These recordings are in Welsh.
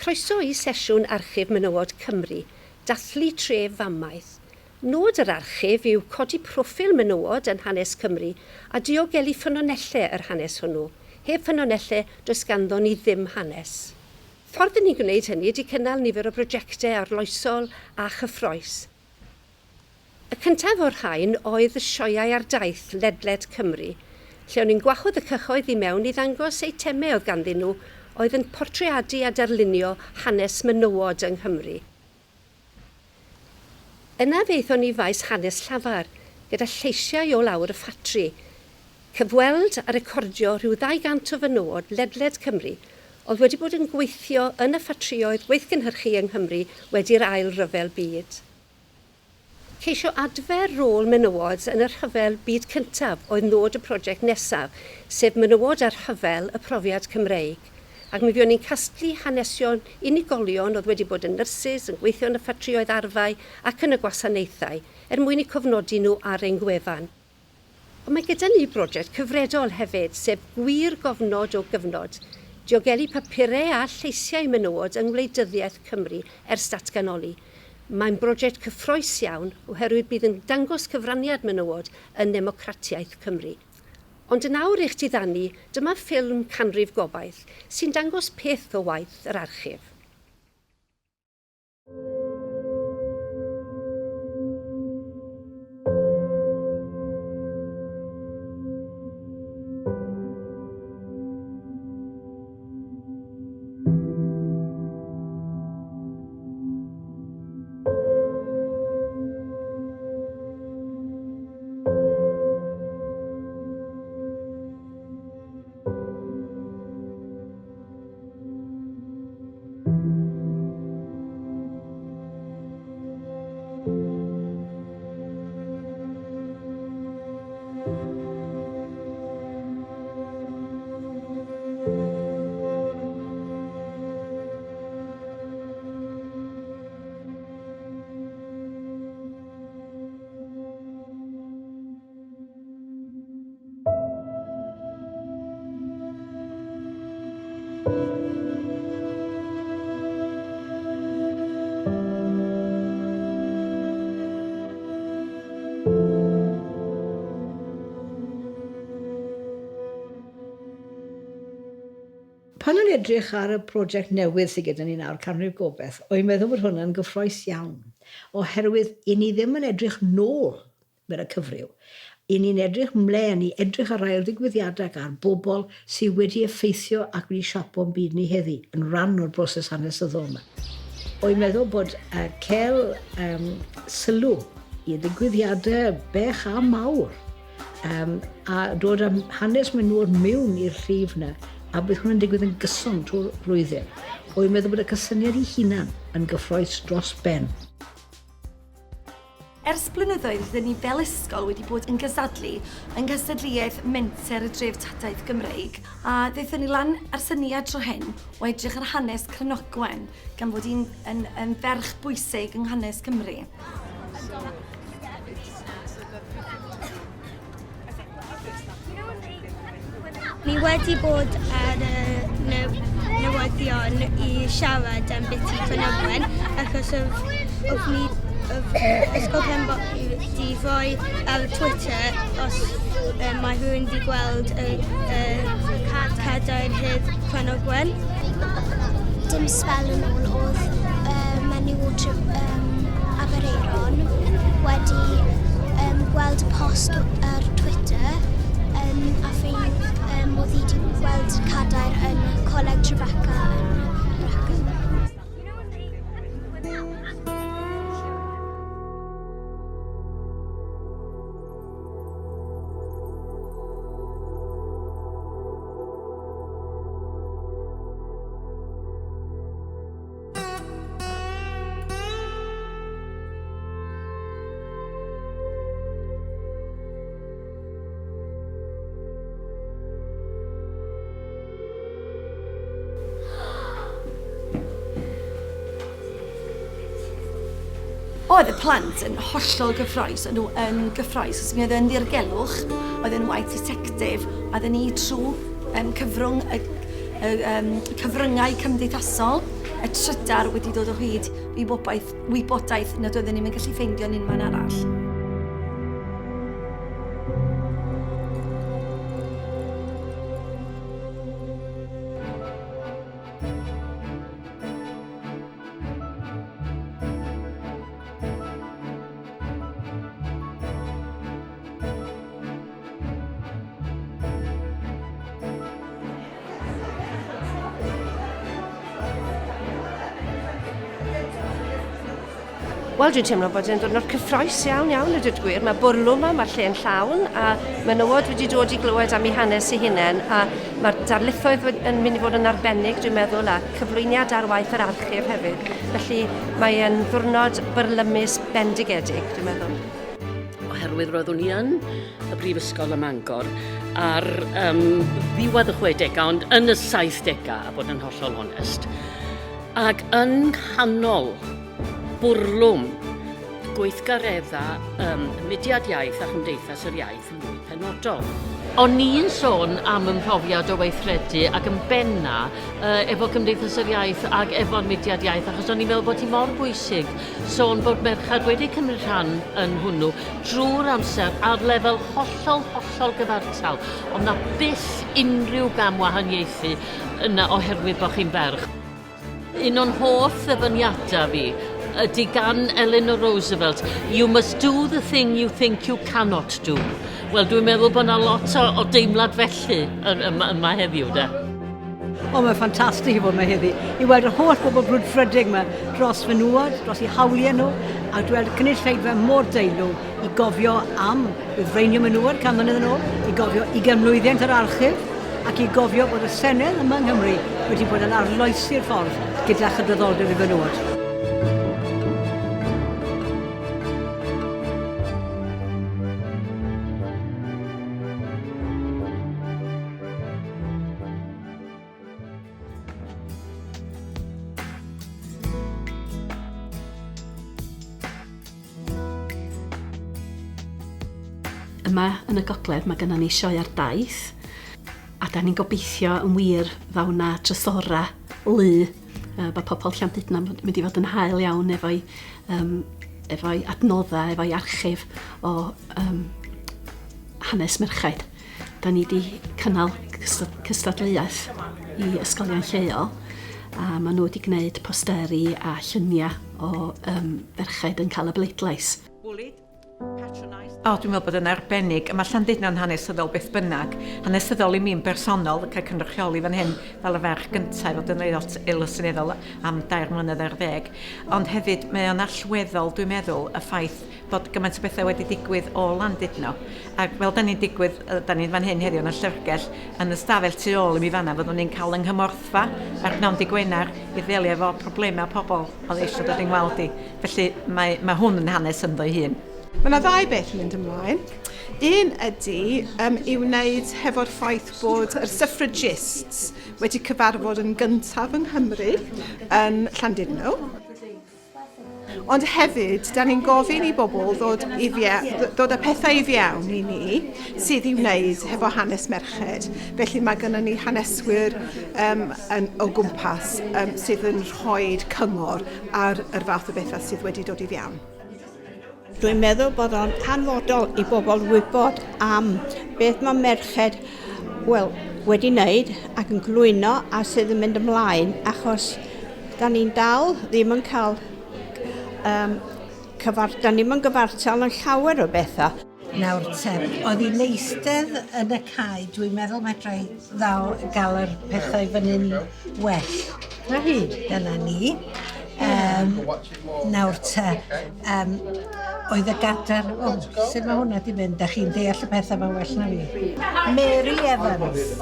Croeso i sesiwn Archif Menywod Cymru, dathlu tref famaeth. Nod yr archif yw codi proffil menywod yn hanes Cymru a diogelu ffynonellau yr hanes hwnnw. Heb ffynonellau, does ganddo ni ddim hanes. Ffordd 'yn ni'n gwneud hynny ydy cynnal nifer o brojectau arloesol a chyffrous. Y cyntaf o'r rhain oedd y sioeau ar daith ledled Cymru, lle o'n i'n gwahodd y cyhoedd i mewn i ddangos eitemau oedd ganddyn nhw oedd yn portreadu a darlunio hanes menywod yng Nghymru. Yna fe aethon ni i faes hanes llafar, gyda lleisiau o lawr y ffatri, cyfweld a recordio rhyw 200 o fenywod ledled Cymru oedd wedi bod yn gweithio yn y ffatrïoedd gweithgynhyrchu yng Nghymru wedi'r Ail Ryfel Byd. Ceisio adfer rôl menywod yn y Rhyfel Byd Cyntaf oedd nod y prosiect nesaf, sef Menywod a Rhyfel, y Profiad Cymreig. Ac mi fuon ni'n casglu hanesion unigolion oedd wedi bod yn nyrsys, yn gweithio yn y ffatrïoedd arfau ac yn y gwasanaethau, er mwyn eu cofnodi nhw ar ein gwefan. Ond mae gyda ni broject cyfredol hefyd, sef gwir gofnod o gyfnod diogelu papurau a lleisiau menywod yng ngwleidyddiaeth Cymru ers datganoli. Mae'n broject cyffrous iawn oherwydd bydd yn dangos cyfraniad menywod yn nemocratiaeth Cymru. Ond yn awr i'ch diddanu, dyma ffilm Canrif Gobaith sy'n dangos peth o waith yr archif. Pan o'n edrych ar y prosiect newydd sydd gyda ni nawr, Canrif Gobaith, o'n i'n meddwl bod hwnna'n gyffrous iawn, oherwydd 'y ni ddim yn edrych nôl fel y cyfryw. I ni'n edrych mlaen i edrych ar rai o'r ddigwyddiadau ac ar bobl sydd wedi effeithio ac wedi siapo'n byd ni heddi, yn rhan o'r broses hanesyddol yma. O'n i'n meddwl bod uh, cael um, sylw i ddigwyddiadau bech a mawr um, a dod â hanes menywod mewn i'r llif yna, a bydd hwnna'n digwydd yn gyson trwy'r flwyddyn. O'n i'n meddwl bod y cysyniad ei hunan yn gyffroes dros ben. Ers blynyddoedd rydyn ni fel ysgol wedi bod yn cystadlu yng nghystadleuaeth Menter y Dreftadaeth Gymreig a ddaethon ni lan â'r syniad tro hyn o edrych ar hanes Cranogwen gan fod hi'n yn, yn ferch bwysig yng nghanes Cymru. Ni wedi bod ar y newyddion i siarad am byti Cranogwen achos oedd, oedd ni oedd Ysgol Penboc di rhoi ar Twitter os um, mae rhywun di gweld y, y cadair hyd Cranogwen. Dim sbel yn ôl oedd uh, menyw o um, Aberaeron wedi um, gweld post ar Twitter um, a ffein um, oedd hi wedi gweld cadair yn Coleg Tribeca yn Wrexham. Oedd y plant yn hollol gyffroes, o'n nhw yn gyffroes, os mi oedd yn ddirgelwch, oedd yn waith detectif, a oedden ni trwy um, cyfrwng y, y, um, cyfryngau cymdeithasol. y trydar wedi dod o hyd i wybodaeth, wybodaeth nad oedden ni'n gallu ffeindio yn unman arall. Wel, dwi'n teimlo bod e'n ddwrnod cyffroes iawn, iawn, a dweud gwir. Mae bwrlwm yma, mae'r lle'n llawn, a menywod wedi dod i glywed am eu hanes eu hunain, a mae'r darlithoedd yn mynd i fod yn arbennig, dwi'n meddwl, a cyflwyniad ar waith yr archif hefyd. Felly mae e'n ddwrnod byrlymus bendigedig, dwi'n meddwl. Oherwydd roeddwn i yn y Brifysgol ym Mangor ar um, ddiwedd y 60au, ond yn y 70au, a bod yn hollol onest. Ac yn nghanol bwrlwm gweithgareddau um, mudiad iaith a chymdeithas yr iaith yn fwy penodol. O'n i'n sôn am y mhrofiad o weithredu ac yn benna uh, efo Cymdeithas yr Iaith ac efo'r mudiad iaith achos o'n i'n meddwl bod hi mor bwysig sôn bod merched wedi cymryd rhan yn hwnnw drwy'r amser ar lefel hollol, hollol gyfartal. Ond na byth unrhyw gam wahaniaethu yna oherwydd bod chi'n ferch. Un o'n hoff ddyfyniadau fi ydy gan Eleanor Roosevelt, You must do the thing you think you cannot do. Wel, dwi'n meddwl bod yna lot o, o deimlad felly yn, yma, yma heddiw, de. O, mae'n ffantastig i fod yma heddi, i weld yr holl bobl brwdfrydig yma dros fenywod, dros eu hawliau nhw, a gweld cynulleidfa mor deilwng i gofio am rhyddfreinio menywod can mlynedd yn ôl, i gofio ugain mlwyddiant yr archif, ac i gofio bod y Senedd yma yng Nghymru wedi bod yn arloesi'r ffordd gyda chydraddoldeb i fenywod. Yma yn y gogledd mae gennym ni sioe ar daith a da ni'n gobeithio yn wir ddaw 'na drysora lu uh, bod pobl Llandudno yn mynd i fod yn hael iawn efo'i um, efo'i adnoddau, efo'i archif o um, hanes merchaid. Da ni wedi cynnal cystadleuaeth i ysgolion lleol a maen nhw wedi gwneud posteri a lluniau o um, ferched yn cael y bleidlais. O, dwi'n meddwl bod yn arbennig. Mae Llandudno'n hanesyddol beth bynnag. Hanesyddol i mi'n bersonol, cael cynrychioli fan hyn fel y ferch gyntaf i fod yn aelod aelod seneddol am dair mlynedd ar ddeg. Ond hefyd, mae o'n allweddol, dwi'n meddwl, y ffaith bod gymaint o bethau wedi digwydd o Landudno. Ac fel da ni'n digwydd, da ni'n fan hyn heddiw yn y llyfrgell, yn y stafell tu ôl i mi fanna, fyddwn ni'n cael yng nghymorthfa ar bnawn dy Gwener i ddelio efo problemau pobl oedd eisiau dod i'n weld i. Felly mae, mae hwn yn hanes ynddo'i hun. Mae yna ddau beth yn mynd ymlaen. Un ydy um, i wneud hefo'r ffaith bod yr suffragists wedi cyfarfod yn gyntaf yng Nghymru yn Llandudno. Ond hefyd, da ni'n gofyn i bobl ddod, i fie, ddod â pethau i fiewn i ni sydd i wneud hefo hanes merched. Felly mae gennym ni haneswyr um, yn, o gwmpas um, sydd yn rhoi cyngor ar yr fath o bethau sydd wedi dod i fiewn. Dwi'n meddwl bod o'n hanfodol i bobl wybod am beth mae merched wel, wedi wneud ac yn glwyno a sydd yn mynd ymlaen achos da ni'n dal ddim yn cael um, cyfar, da ni'm yn gyfartal yn llawer o bethau. Nawr te, oedd hi'n eistedd yn y cae, dwi'n meddwl medra i ddal gael yr pethau fyny'n well. Na hi. Dyna ni. Um, nawr te, um, oedd y gadair, o, sut mae hwnna di mynd? Da chi'n deall y pethau ma'n well na fi. Mary Evans.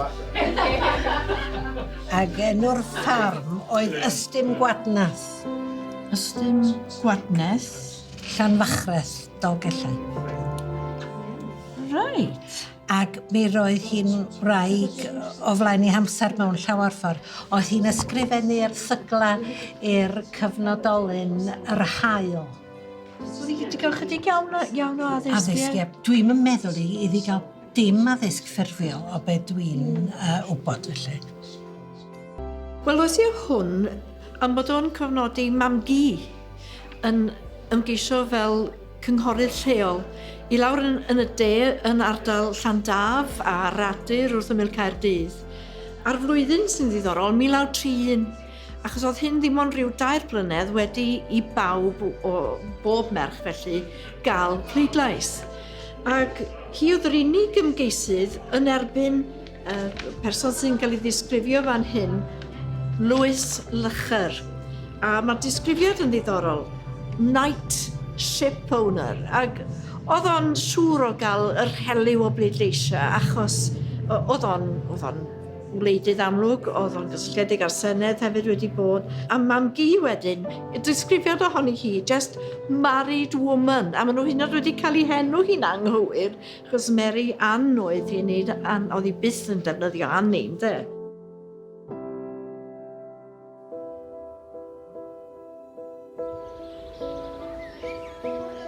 Ac enw'r ffarm oedd Ystum Gwadnath. Ystum Gwadneth. Llanfachreth, Dolgellau. Reit. Ac mi roedd hi'n wraig o flaen ei hamser mewn llawer ffordd. Oedd hi'n ysgrifennu erthygla i'r cyfnodolyn Yr Haul. Oedd hi wedi cael chydig iawn o, iawn o addysg, Addysg, ie. Dwi'm yn meddwl i iddi gael dim addysg ffurfiol o be dwi'n uh, wybod felly. Wel, os yw hwn Am bod o'n cofnodi mam-gu yn ymgeisio fel cynghorydd lleol i lawr yn, yn y de yn ardal Llandaf a Radur wrth ymyl Caerdydd. A'r flwyddyn sy'n ddiddorol, 1931, achos oedd hyn ddim ond rhyw dair blynedd wedi i bawb o bob merch felly gael pleidlais. Ac hi oedd yr unig ymgeisydd yn erbyn uh, person sy'n cael ei ddisgrifio fan hyn, Lewis Lycher. A mae'r disgrifiad yn ddiddorol. Night ship owner. Ac oedd o'n siŵr o gael yr helyw o bleidleisiau achos oedd o'n, oedd o'n wleidydd amlwg, oedd o'n gysylltiedig â'r Senedd hefyd wedi bod. A mam-gu wedyn, y disgrifiad ohoni hi, just married woman. A maen nhw hyd yn oed wedi cael ei henw hi'n anghywir, achos Mary Ann oedd hi, nid Ann, oedd hi byth yn defnyddio Annie, ynde?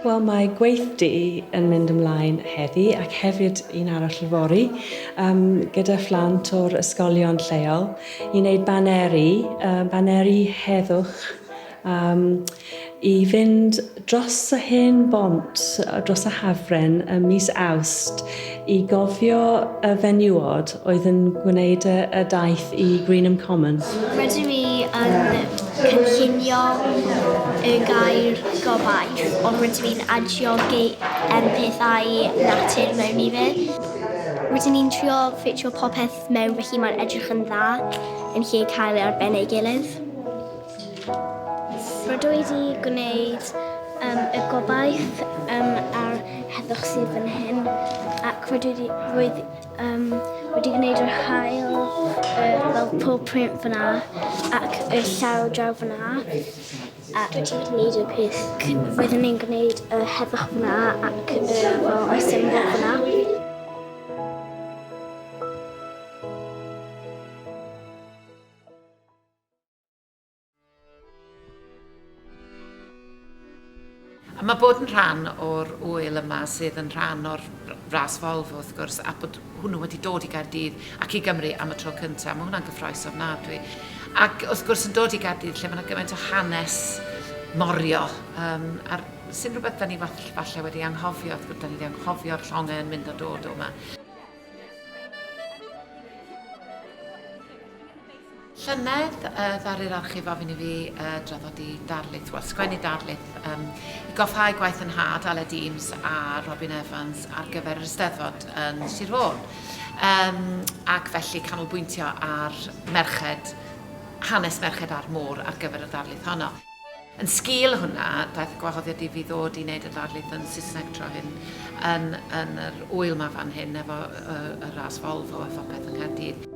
Wel, mae gweithdy yn mynd ymlaen heddi ac hefyd un arall yfory um, gyda phlant o'r ysgolion lleol i wneud baneri, uh, baneri heddwch um, i fynd dros y hen bont, dros y Hafren ym mis Awst i gofio y fenywod oedd yn gwneud y, y daith i Greenham Common. Rydw i yn cynllunio y gair gobaith, ond rydw i'n adio pethau natur mewn i fe. Rydyn ni'n trio ffitio popeth mewn felly mae'n edrych yn dda yn lle cael ei ar ben ei gilydd. Rydw i wedi gwneud um, y gobaith um, a'r heddwch sydd fan hyn ac rydw i wedi, um, wedi gwneud yr haul uh, fel pob print fyna ac y llaw draw fyna a dwi wedi gwneud y peth roeddwn i'n gwneud y heddwch fyna ac y, fel, y symbol fyna. A mae bod yn rhan o'r ŵyl yma sydd yn rhan o'r ras Volvo wrth gwrs a bod hwnnw wedi dod i Gaerdydd ac i Gymru am y tro cyntaf, mae hwnna'n gyffroes ofnadwy. Ac wrth gwrs yn dod i Gaerdydd lle mae yna gymaint o hanes morio um, a'r, sy'n rhywbeth da ni falle wedi anghofio, wrth gwrs da ni wedi anghofio'r llongau yn mynd a dod o yma. Llynedd, uh, ddaru'r archif ofyn i fi uh, draddodi darlith, wel, sgwennu darlith um, i goffhau gwaith yn nhad, Aled Eames a Robin Evans ar gyfer yr Eisteddfod yn Sir Fôn. Um, ac felly canolbwyntio ar merched, hanes merched a'r môr ar gyfer y ddarlith honno. Yn sgil hwnna, daeth y gwahoddiad i fi ddod i wneud y ddarlith yn Saesneg tro hyn, yn, yn yr ŵyl 'ma fan hyn, efo y, y ras Volvo a phopeth yng Nghaerdydd.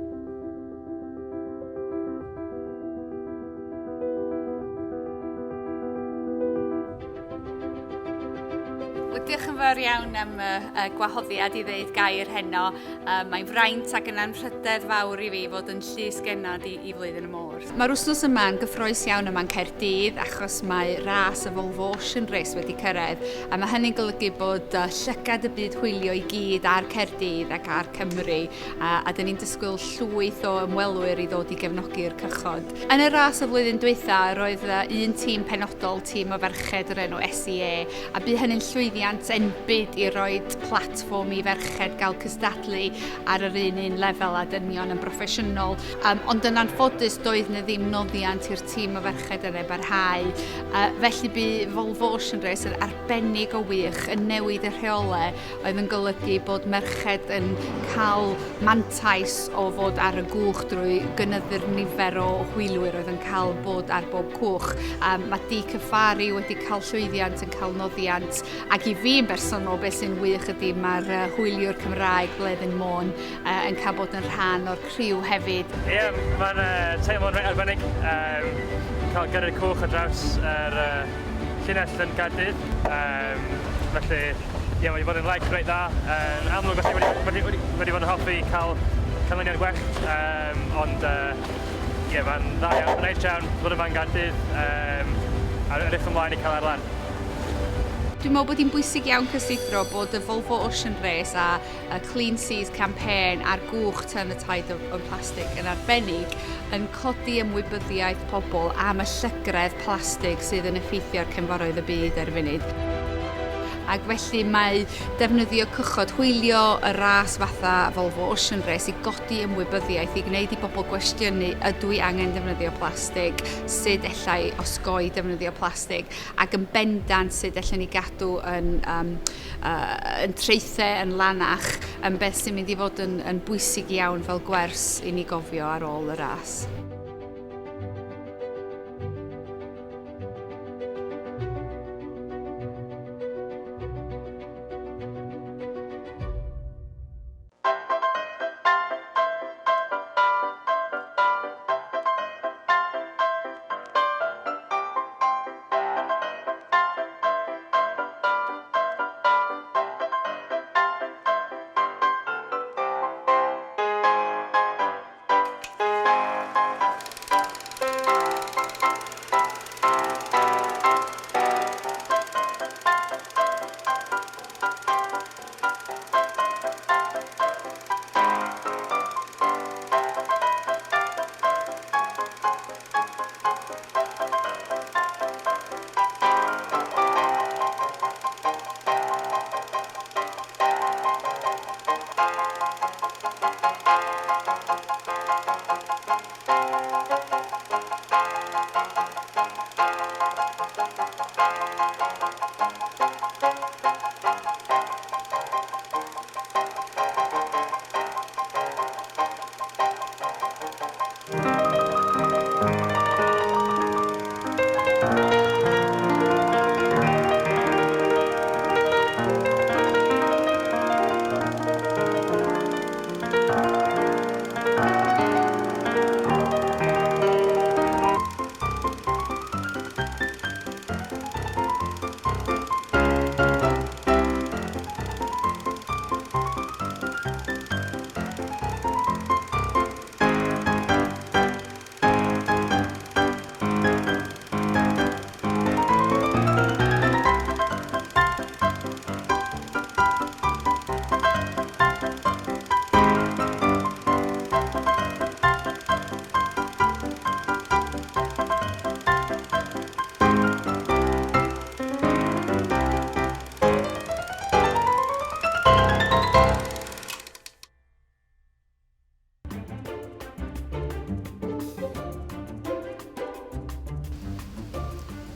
Wel, diolch yn fawr iawn am y, y gwahoddiad i ddeud gair heno. Um, mae'n fraint ac yn anrhydedd fawr i fi fod yn llys gennad i, i Flwyddyn y Môr. Mae'r wythnos yma'n gyffroes iawn yma'n Caerdydd achos mae ras y Volvo Ocean Race wedi cyrraedd a mae hynny'n golygu bod llygad y byd hwylio i gyd ar Caerdydd ac ar Cymru a, a dyn ni'n disgwyl llwyth o ymwelwyr i ddod i gefnogi'r cychod. Yn y ras y flwyddyn dwytha roedd un tîm penodol, tîm o ferched o'r enw SEA, a bu hynny'n llwyddiant enbyd i roi platfform i ferched gael cystadlu ar yr un un lefel â dynion yn broffesiynol. Um, ond yn anffodus doedd na ddim noddiant i'r tîm o ferched yna barhau. Uh, felly bu Volvo Ocean Race yn arbennig o wych yn newid y rheolau oedd yn golygu bod merched yn cael mantais o fod ar y gwch drwy gynyddu'r nifer o hwylwyr oedd yn cael bod ar bob cwch. Um, mae Dee Caffari wedi cael llwyddiant yn cael noddiant ac i fi yn bersonol beth sy'n wych ydy mae'r uh, hwyliwr Cymraeg Bleddyn Môn uh, yn cael bod yn rhan o'r criw hefyd. Ie, yeah, mae'n uh, teimlo'n reit arbennig um, cael gyrru cwch ar draws yr uh, llinell yn Gaerdydd. Um, felly, ie, yeah, mae wedi bod yn like reit dda. Yn um, amlwg, felly wedi, wedi, wedi, wedi bod yn hoffi cael canlyniad gwell, um, ond uh, ie, yeah, mae'n dda iawn, mae'n neis iawn bod yma'n Gaerdydd um, a edrych ymlaen i cael ar lan. Dwi'n meddwl bod hi'n bwysig iawn cysidro bod y Volvo Ocean Race a y Clean Seas Campaign a'r gwch Turn the Tide on Plastic yn arbennig yn codi ymwybyddiaeth pobl am y llygredd plastig sydd yn effeithio ar cefnforoedd y byd ar y funud. Ac felly mae defnyddio cychod hwylio, y ras fatha Volvo Ocean Race i godi ymwybyddiaeth, i gwneud i bobl gwestiynu ydw i angen defnyddio plastig, sut ella i osgoi defnyddio plastig, ac yn bendant sut allan ni gadw yn, um, uh, yn traethau yn lanach, yn beth sy'n mynd i fod yn, yn bwysig iawn fel gwers i ni gofio ar ôl y ras.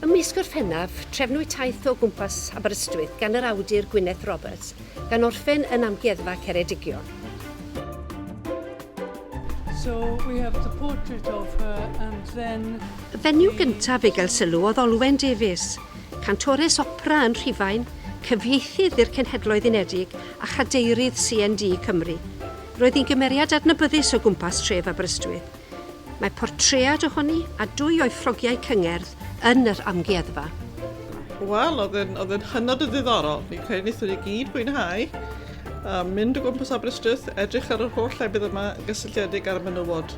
Ym mis Gorffennaf, trefnwyd taith o gwmpas Aberystwyth gan yr awdur Gwyneth Roberts, gan orffen yn Amgueddfa Ceredigion. So we have the portrait of her and then... Y fenyw gyntaf i gael sylw oedd Olwen Davies, cantores opera yn Rhufain, cyfieithydd i'r Cenhedloedd Unedig a chadeirydd CND Cymru. Roedd hi'n gymeriad adnabyddus o gwmpas tref Aberystwyth. Mae portread ohoni a dwy o'i ffrogiau cyngerdd yn yr amgueddfa. Wel, oedd e'n, oedd e'n hynod o ddiddorol. Fi'n credu wnaethon ni gyd fwynhau a mynd o gwmpas Aberystwyth, edrych ar yr holl llefydd yma yn gysylltiedig â'r menywod.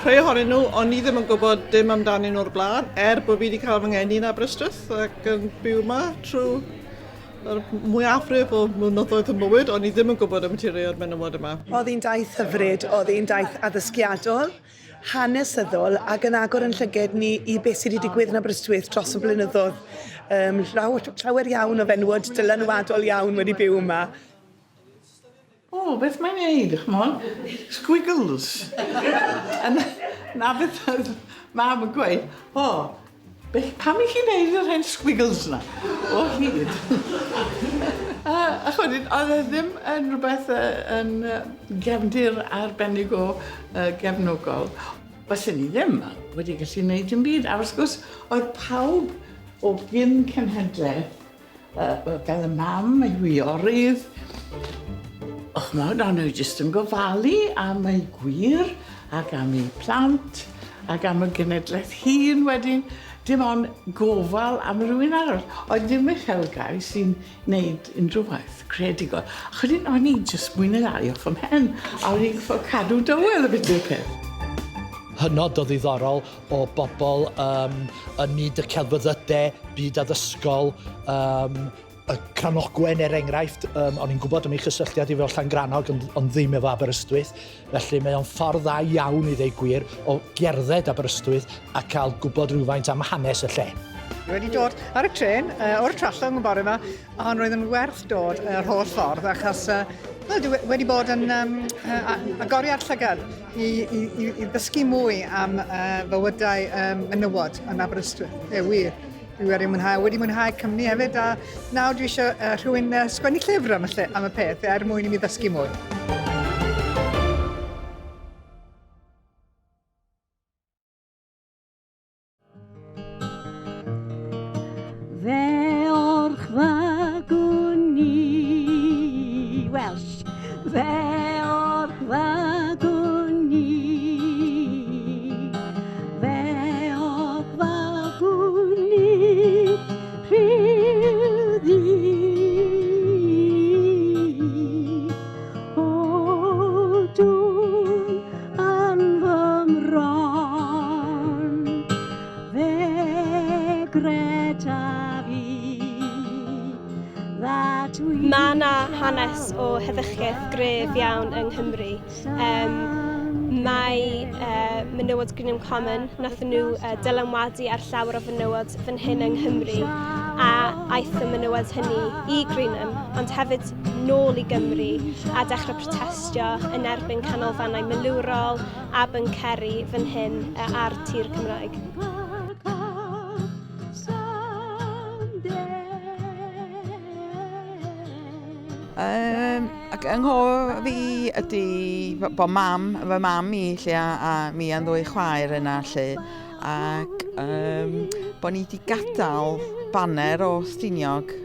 Rhai ohonyn nhw, o'n i ddim yn gwybod dim amdanyn nhw o'r blaen, er bod fi wedi cael fy ngeni yn Aberystwyth ac yn byw yma trwy Yr mwyafrif o mlynyddoedd fy mywyd, o'n i ddim yn gwybod am y o'r menywod yma. Oedd hi'n daith hyfryd, oedd hi'n daith addysgiadol, hanesyddol ac yn agor yn llyged ni i beth sydd wedi digwydd yn Aberystwyth dros y blynyddoedd. Um, llawer iawn o fenywod dylanwadol iawn wedi byw yma. O, beth mae'n neud, ch'mod? Squiggles. A na, na beth oedd mam yn gweud, o, beth, pam i chi'n neud yr hen squiggles na? O hyd. a, a chwedyn, oedd e ddim yn rhywbeth yn gefndir arbennig o uh, gefnogol. Bysen ni ddim wedi gallu gwneud dim byd. A wrth gwrs, oedd pawb o gyn cenhedlaeth Uh, fel y mam, ei wiorydd. Och, ch'mod, o'n nhw jyst yn gofalu am ei gwir ac am ei plant ac am y genedlaeth hŷn wedyn. Dim ond gofal am rhywun arall. Oedd ddim uchelgais i'n wneud unrhyw waith creadigol. Ac wedyn o'n i jyst mwy neu lai off 'y mhen, a o'n i'n gorfod cadw dywel y bit o'r peth. Hynod o ddiddorol o bobl um, ym myd y celfyddydau, byd addysgol, um, y Cranogwen er enghraifft, um, o'n i'n gwybod am ei chysylltiad i fel Llangrannog ond, ond ddim efo Aberystwyth, felly mae o'n ffordd dda iawn i ddeud gwir o gerdded Aberystwyth a cael gwybod rhywfaint am hanes y lle. Dwi wedi dod ar y trên uh, o'r Trallwng y bore yma, ond roedd yn werth dod yr holl ffordd achos uh, wel, dwi wedi bod yn um, uh, agoriad llygad i, i, i, i ddysgu mwy am uh, fywydau um, menywod yn Aberystwyth. E, wir. Dwi wedi mwynhau, wedi mwynhau cymni hefyd a nawr dwi eisiau uh, rhywun uh, sgwennu llyfr am y, lle, am y peth er mwyn i mi ddysgu mwy. Fe orchfygwn ni, Welsh, fe orchfygwn ni, fe orchfygwn ni, rhyw ddydd. O dwn yn fy mron, fe gredaf i that we Mae yna hanes o heddychiaeth gref iawn yng Nghymru. Um, mae uh, menywod Greenham Common, nathon nhw uh, dylanwadu ar llawer o fenywod fan hyn yng Nghymru a aeth y menywod hynny i Greenham, ond hefyd nôl i Gymru a dechrau protestio yn erbyn canolfannau milwrol a bynceri fan hyn ar tir Cymraeg. Um, ac yng nghof fi ydy bod mam, fy mam i lle a, a mi a'n ddwy chwaer yna lle ac um, bod ni wedi gadael baner o Stiniog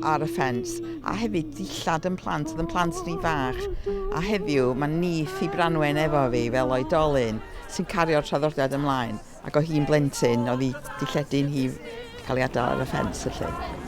ar y ffens a hefyd dillad yn plant, oedd yn plant ni fach a heddiw mae nith i Branwen efo fi fel oedolyn sy'n cario'r traddodiad ymlaen ac o hi'n blentyn oedd hi dilledyn hi wedi cael ei adael ar y ffens felly.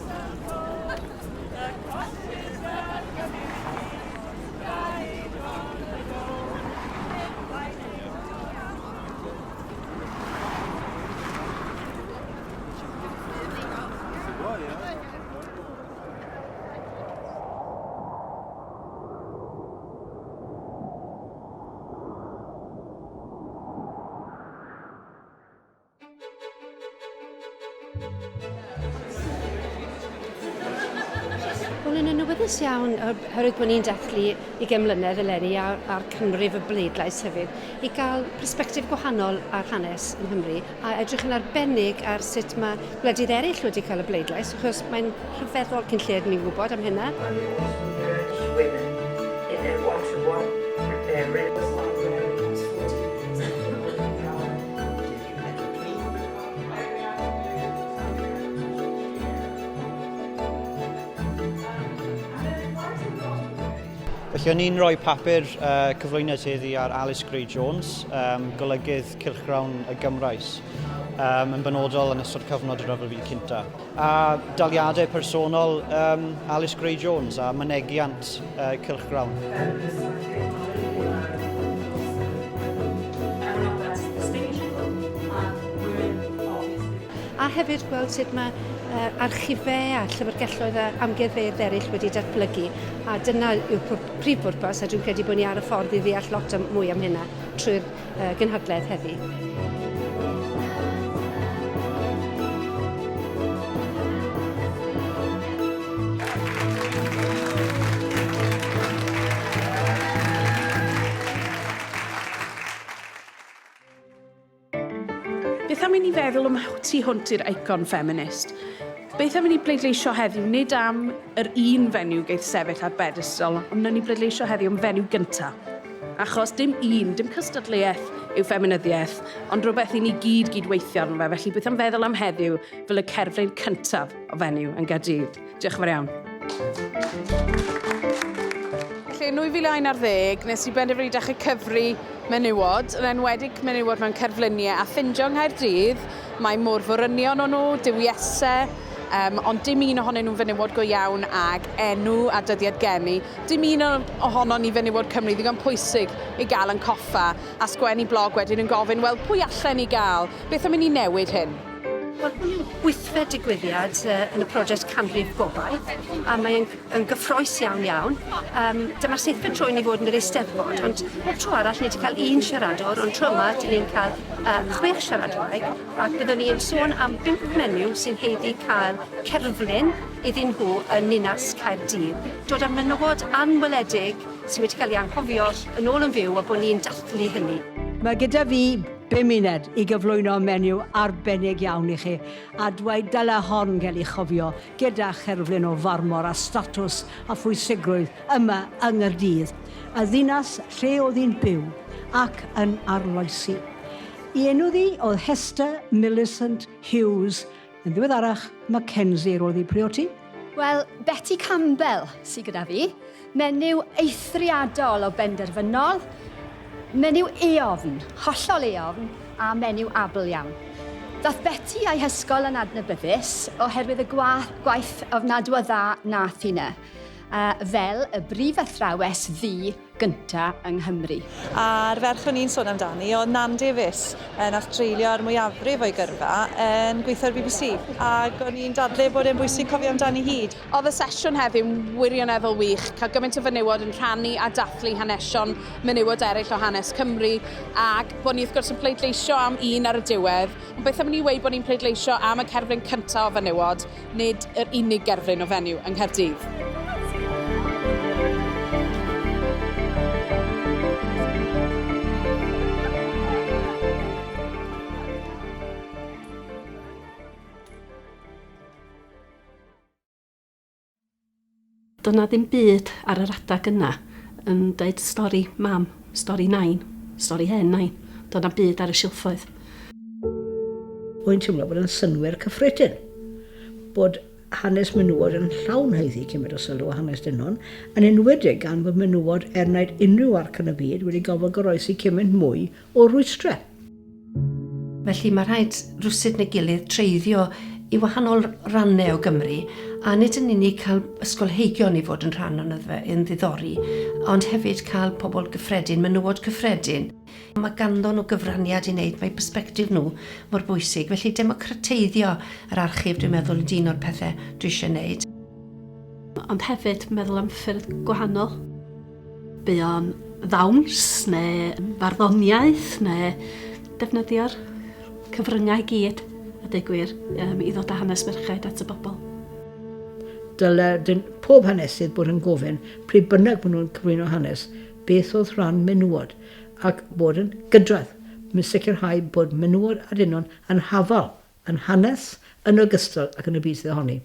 Wel, yn awyddus iawn, oherwydd bod ni'n dathlu 20 mlynedd eleni a'r, a'r canrif y bleidlais hefyd, i gael persbectif gwahanol ar hanes yng Nghymru a edrych yn arbennig ar sut mae gwledydd eraill wedi cael y bleidlais, achos mae'n rhyfeddol cyn lleied ni'n gwybod am hynna. Felly o'n i'n rhoi papur uh, cyflwyniad heddi ar Alice Gray Jones, um, golygydd cylchgrawn y Gymraes, um, yn benodol yn ystod cyfnod y Rhyfel Byd Cynta. A daliadau personol um, Alice Gray Jones a mynegiant uh, cylchgrawn. A hefyd gweld sut mae archifau a llyfrgelloedd a amgueddfeydd eraill wedi datblygu. A dyna yw'r prif bwrpas, a dwi'n credu bod ni ar y ffordd i ddeall lot am, mwy am hynna trwy'r uh, gynhadledd heddi. Beth am i ni feddwl am tu hwnt i'r eicon ffeminist? Beth am i ni bleidleisio heddiw nid am yr un fenyw geith sefyll ar bedestol, ond wnawn ni bleidleisio heddiw am fenyw gynta. Achos dim un, dim cystadleuaeth yw ffeminyddiaeth, ond rhywbeth i ni gyd gydweithio arno fe. Felly beth am feddwl am heddiw fel y cerflun cyntaf o fenyw yn Gaerdydd? Diolch yn fawr iawn. Felly yn 2011, nes i benderfynu dechrau cyfri menywod, yn enwedig menywod mewn cerfluniau, a ffindio yng Nghaerdydd, mae môr-forynion o'n nhw, duwiesau, um, ond dim un ohonyn nhw'n fenywod go iawn ag enw a dyddiad geni. Dim un ohonon ni fenywod Cymru ddigon pwysig i gael yn coffa, a sgwennu blog wedyn yn gofyn, wel, pwy allen ni gael? Beth am i ni newid hyn? Wel, hwn yw'r wythfed digwyddiad uh, yn y prosiect Canrif Gobaith, a mae'n yn gyffroes iawn iawn. Um, dyma'r seithfed tro i ni fod yn yr Eisteddfod, ond pob tro arall ni wedi cael un siaradwr, ond tro yma dyn ni'n cael uh, chwech siaradwraig, ac byddwn ni yn sôn am bump menyw sy'n haeddu cael cerflun iddyn nhw yn Ninas Caerdydd. Dod â menywod anweledig sydd wedi cael ei anghofio yn ôl yn fyw a bod ni'n dathlu hynny. Mae gyda fi Bum muned i gyflwyno menyw arbennig iawn i chi, a dweud dyle hon gael ei chofio gyda cherflun o farmor a statws a phwysigrwydd yma yng Nghaerdydd, y ddinas lle oedd hi'n byw ac yn arloesi. Ei enw ddi oedd Hester Millicent Hughes, yn ddiweddarach Mackenzie roedd hi priodi. Wel, Betty Campbell sy gyda fi. Menyw eithriadol o benderfynol, menyw eofn, hollol eofn, a menyw abl iawn. Dath Betty a'i hysgol yn adnabyddus oherwydd y gwaith ofnadw o dda nath hi 'na, fel y brifathrawes ddu gynta yng Nghymru. A'r ferch o'n i'n sôn amdani oedd Nan Davies, nath dreulio'r mwyafrif o'i gyrfa yn gweithio ar BBC, ac o'n i'n dadle bod e'n bwysig cofio amdani hi. Oedd y sesiwn heddiw'n wirioneddol wych, cael gymaint o fenywod yn rhannu a dathlu hanesion menywod eraill o hanes Cymru, ac bod ni wrth gwrs yn pleidleisio am un ar y diwedd, ond beth am i ni weud bod ni'n pleidleisio am y cerflun cyntaf o fenywod, nid yr unig gerflun o fenyw yng Nghaerdydd. Doedd 'na ddim byd ar yr adag yna yn deud stori mam, stori nain, stori hen nain. Doedd na'm byd ar y silffoedd. Rwy'n teimlo bod yn synnwyr cyffredin bod hanes menywod yn llawn haeddu cymaint o sylw â hanes dynon, yn enwedig gan fod menywod er naid unrhyw arc yn y byd wedi gorfod goroesi cymaint mwy o rwystrau. Felly mae rhaid rywsut neu gilydd treiddio i wahanol rannau o Gymru, a nid yn unig cael ysgolheigion i fod yn rhan o'n fe yn ddiddori, ond hefyd cael pobl gyffredin, menywod cyffredin. Mae ganddon nhw gyfraniad i wneud, mae persbectif nhw mor bwysig. Felly democrateiddio yr archif, dwi'n meddwl, ydy un o'r pethau dwi eisiau wneud. Ond hefyd meddwl am ffyrdd gwahanol. Buon ddawns neu farddoniaeth neu defnyddio'r cyfryngau i gyd, a deud gwir, um, i ddod â hanes merchaid at y bobl. Dyle dyn, pob hanesydd bod yn gofyn, pryd bynnag maen nhw'n cyflwyno hanes, beth oedd rhan menywod, ac bod yn gydradd, mynd sicrhau bod menywod a dynon yn hafal yn hanes yn ogystal ac yn y byd sydd ohoni.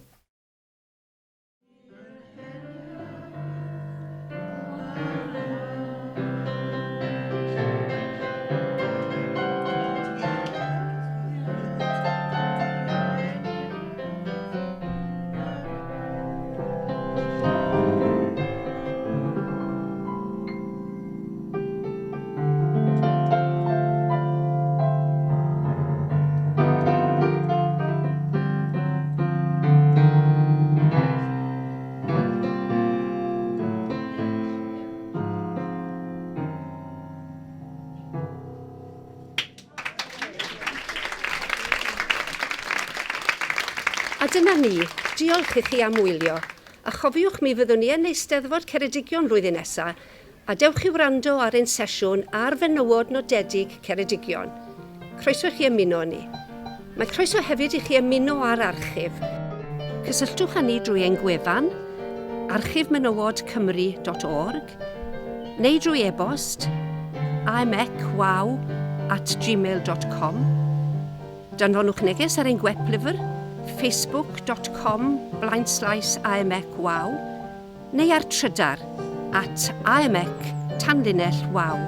A dyna ni, diolch i chi am wylio, a chofiwch mi fyddwn ni yn Eisteddfod Ceredigion flwyddyn nesa, a dewch i wrando ar ein sesiwn ar fenywod nodedig Ceredigion. Croeso i chi ymuno â ni. Mae croeso hefyd i chi ymuno â'r archif. Cysylltwch â ni drwy ein gwefan archifmenywodcymru.org neu drwy e-bost amecwaw@gmail.com. Danfonwch neges ar ein gweplyfr facebook.com blaenslaes amecwaw neu ar Trydar at amec tanlinell waw.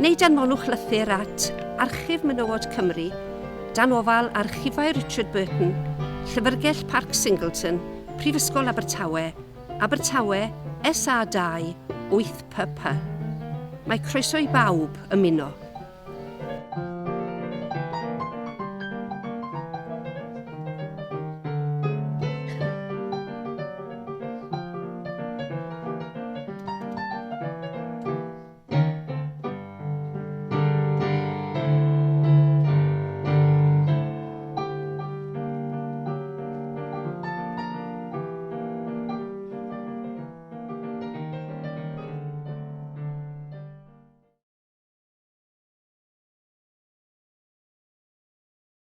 Neu danfonwch lythyr at Archif Menywod Cymru, dan ofal Archifau Richard Burton, Llyfrgell Parc Singleton, Prifysgol Abertawe, Abertawe, SA2 8PP. Mae croeso i bawb ymuno.